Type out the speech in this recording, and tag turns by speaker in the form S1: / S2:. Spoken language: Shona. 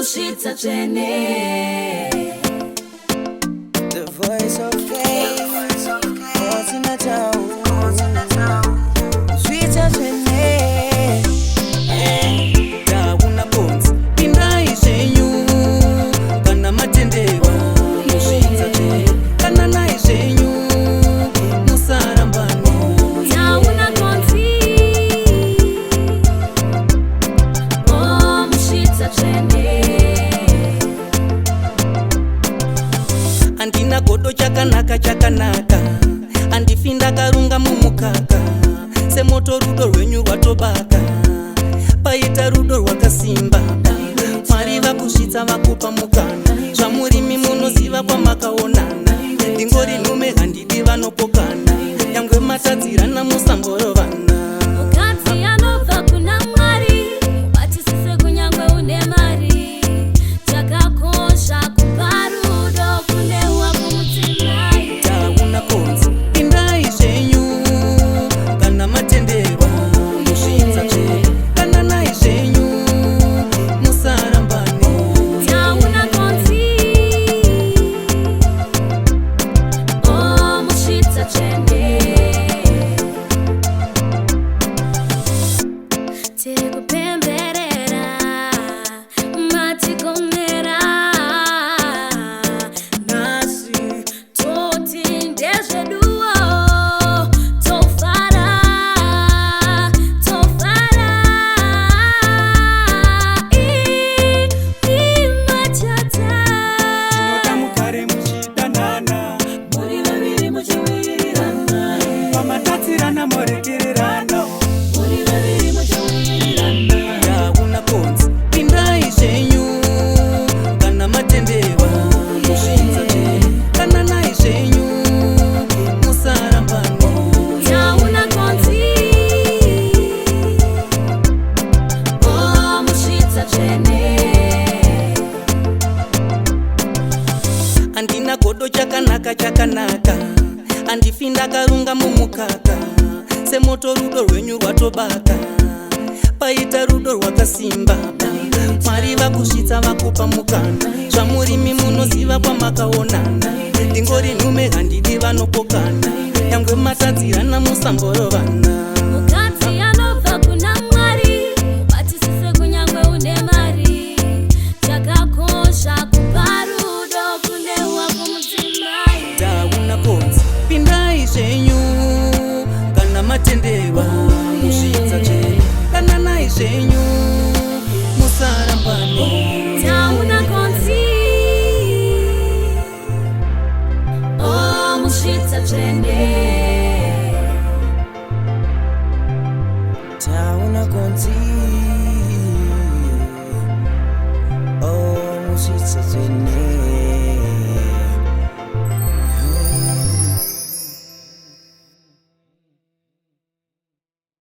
S1: Musvitsa tsvene.
S2: The voice of faith, Kosina Tau, Sweeter Tsvene.
S3: Tauna konzi, pindai zvenyu kana matenderwa. Musvitsa tsvene, dananai zvenyu, musarambane.
S1: Tauna konzi, oh, musvitsa tsvene.
S3: Handina godo, chakanaka chakanaka, handifi ndakarunga mumukaka. Semoto rudo rwenyu rwatobaka, paita rudo rwakasimba. Mwari vakusvitsa, vakupa mukana. Zvamurimi munoziva kwamakaonana. Ndingori nhume, handidi vanopokana. Nyangwe matadzirana, musamborovana.
S1: Mukadzi anobva kuna Mwari, batisise kunyangwe une mari. Chakakosha kupa rudo kune wako mudzimai.
S3: Tauna konzi, pindai zvenyu kana matenderwa. Musvitsa tsvene, dananai zvenyu, musarambane.
S1: Tauna konzi, oh, musvitsa tsvene. Tiri kupemberera, matigonera. Nhasi toti ndezveduwo, tofara, tofara. Imachata.
S4: Tinoda mugare muchidanana,
S1: Muri vaviri muchiwirirana.
S4: pamatatsirana moregererana.
S1: Muri vaviri muchiwirirana.
S3: Tauna konzi, pindai zvenyu kana matenderwa. Musvitsa tsvene, dananai zvenyu, musarambane.
S1: Tauna konzi, oh, musvitsa tsvene.
S3: Handina godo, chakanaka chakanaka, handifi ndakarunga mumukaka. Semoto rudo rwenyu rwatobaka, paita rudo rwakasimba. Mwari vakusvitsa, vakupa mukana. Zvamurimi munoziva kwamakaonana. Ndingori nhume, handidi vanopokana. Nyangwe matadzirana, musamborovana.
S1: Mukadzi anobva kuna Mwari, batisise kunyangwe une mari. Chakakosha kupa rudo kune wako mudzimai.
S3: Tauna konzi, pindai zvenyu kana matenderwa. Musvitsa tsvene, dananai zvenyu, musarambane.
S1: Tauna konzi, oh, musvitsa tsvene.
S2: Tauna konzi, oh, musvitsa tsvene.